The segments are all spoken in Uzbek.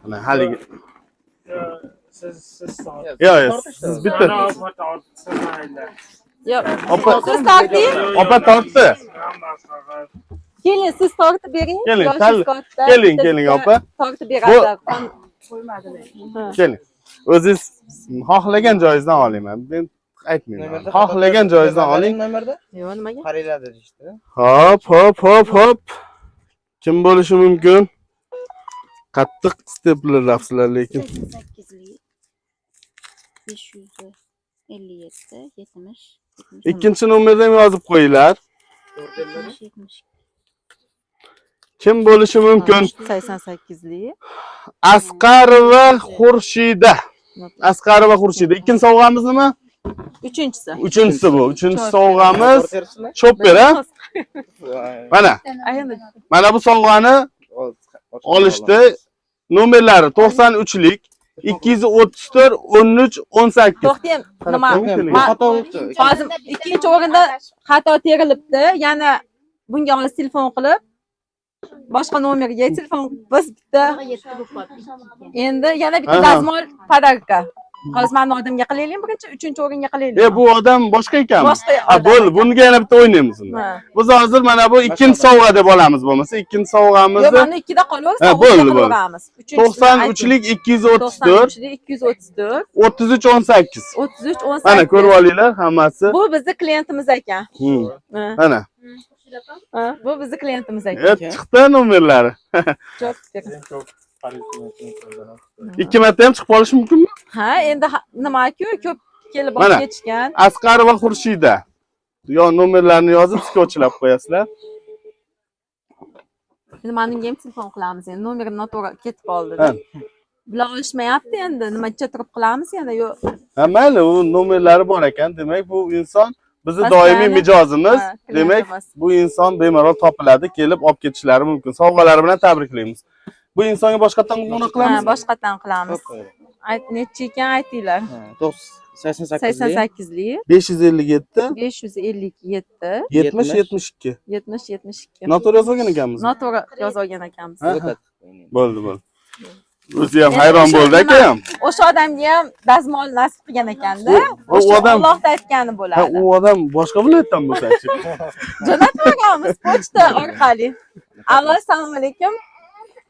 Mana haligi. Siz Yo'q, siz bitta. Opa tortsa mayli. Yo'q. Opa Siz torting. Opa tortdi. Keling, siz tortib bering. Keling, Yoshingiz katta. keling, Bitta keling, bitta opa. Tortib beradilar. Ha. Keling. O'zingiz xohlagan joyingizdan oling. Men aytmayman. Xohlagan joyingizdan oling. Nomerda? Yo'q, nimaga? Qaranglar deyishdi. Hop, hop, hop, hop. Kim bo'lishi mumkin? Qattiq steplarlabsizlar lekin. 88'lik 557 70 Ikkinchi nomerda ham yozib qo'yinglar. 70 72 Kim bo'lishi mumkin? 88lik. Asqarova Xurshida. Asqarova Xurshida. Ikkinchi sovg'amiz nima? Uchinchisi. Uchinchisi bu. Uchinchi Chopper. sovg'amiz chopper, ha? Mana, Ayni mana bu sovg'ani olishdi. Nomerlari 93lik 234 13 18. To'xtang, nima? Ma- Xato bo'libdi. Hozir ikkinchi o'rinda xato terilibdi. Yana bunga hozir telefon qilib boshqa nomerga telefon biz bitta endi yana bitta Aha. dazmol подарка. Hozir mana odamga qilaylik birinchi, uchinchi o'ringa qilaylik. E bu odam boshqa ekanmi? Boshqa Ha, odam. bo'ldi. Bunga yana bitta o'ynaymiz unda. Ha. Biz hozir mana bu ikkinchi sovg'a deb olamiz bo'lmasa, ikkinchi Yo'q, sovg'amizni mana ikkida qolaversa, Ha, bo'ldi, bo'ldi. bo'ldi. 93lik 234 93lik 234 33 18. 33 18. Mana ko'rib olinglar hammasi. Bu bizni klientimiz ekan. Ha, Mana. ha, bu bizni klientimiz ekan. E, chiqdi nomerlari. Javob bering. Ikki marta ham chiqib qolishi mumkinmi? Ha, endi nima-ku, ko'p kelib Mana. olib ketishgan. Asqarova Xurshida. Yo nomerlarni yozib skotchlab qo'yasizlar. Endi mana unga ham telefon qilamiz endi. Nomerim noto'g'ri ketib qoldi. Ha. Bular olishmayapti endi. Nimacha turib qilamiz yana? Yo'q. Ha, mayli, u nomerlari bor ekan. Demak, bu inson bizni Pastlarni- doimiy mijozimiz. Ha, Demak, klientimiz. bu inson bemalol topiladi, kelib olib ketishlari mumkin. Sovg'alari bilan tabriklaymiz. Bu insonga boshqatdan qo'ng'iroq Ha, qilamizmi? boshqatdan qilamiz. Ayt, nechi ekan aytinglar. 88 88lik 557 557 70 72. 70 72. Noto'g'ri yozib olgan ekanmiz. Noto'g'ri yozib olgan ekanmiz. Ha, ha. Bo'ldi, bo'ldi. O'zi ham Endi hayron o'sha bo'ldi nima- aka ham. O'sha odamga ham dazmol nasib qilgan ekanda. U O'sha odam Allohda aytgani ha, bo'ladi. u odam boshqa viloyatdan bo'lsa-chi. Jo'natib yuboramiz pochta orqali. Allo, assalomu alaykum.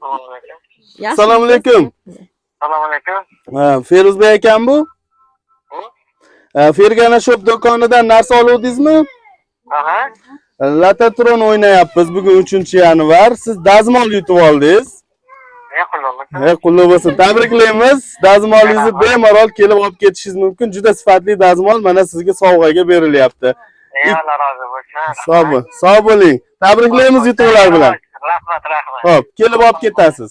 Yaxshimisiz? Assalomu alaykum. Assalomu alaykum. Ha, Feruzbek akam bu? Ha, Fergana Shop do'konidan narsa oluvdingizmi? Aha. Latatron o'ynayapmiz bugun 3-yanvar. Siz dazmol yutib oldingiz. Ne qildim? He, qulluq bo'lsin. Tabriklaymiz. Dazmolingizni bemalol kelib olib ketishingiz mumkin. Juda sifatli dazmol mana sizga sovg'aga berilyapti. Ey Alloh rozi bo'lsin. Sog' bo'l. Sog' bo'ling. Tabriklaymiz yutuqlar bilan. Rahmat, rahmat. Xo'p, kelib olib ketasiz.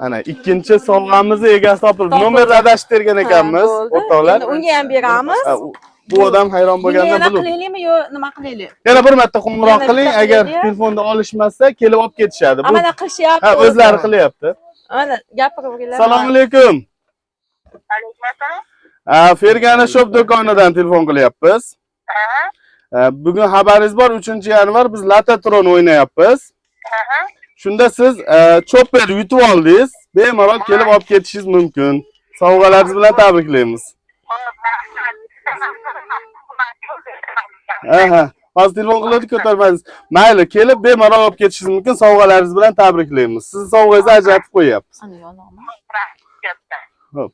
Ana ikkinchi sovg'amizni egasi topildi. Topildi. Nomerni adashib tergan Ha, ekanmiz, bo'ldi. o'rtoqlar. Endi unga ham beramiz. Ha, bu odam hayron Bunga bo'lgandan yana bilib. qilaylikmi yo nima qilaylik? Yana bir marta qo'ng'iroq Yana qiling, bitta agar qilaylik. telefonda olishmasa kelib olib ketishadi. Bu Mana qilishyapti. ha, o'zlari qilyapti. Mana gapirib beringlar. Assalomu alaykum. Alaykum assalom. Ha, Fergana Shop do'konidan telefon qilyapmiz. Ha, bugun xabaringiz bor, 3-yanvar biz Latatron o'ynayapmiz. Shunda siz chopper yutib oldingiz. Bemalol kelib olib ketishingiz mumkin. Sovg'alaringiz bilan tabriklaymiz. Aha. Hozir telefon qiladi, ko'tarmadingiz. Mayli, kelib bemalol olib ketishingiz mumkin. Sovg'alaringiz bilan tabriklaymiz. Sizni sovg'angizni ajratib qo'yapmiz. Ana yonog'mi? Xo'p.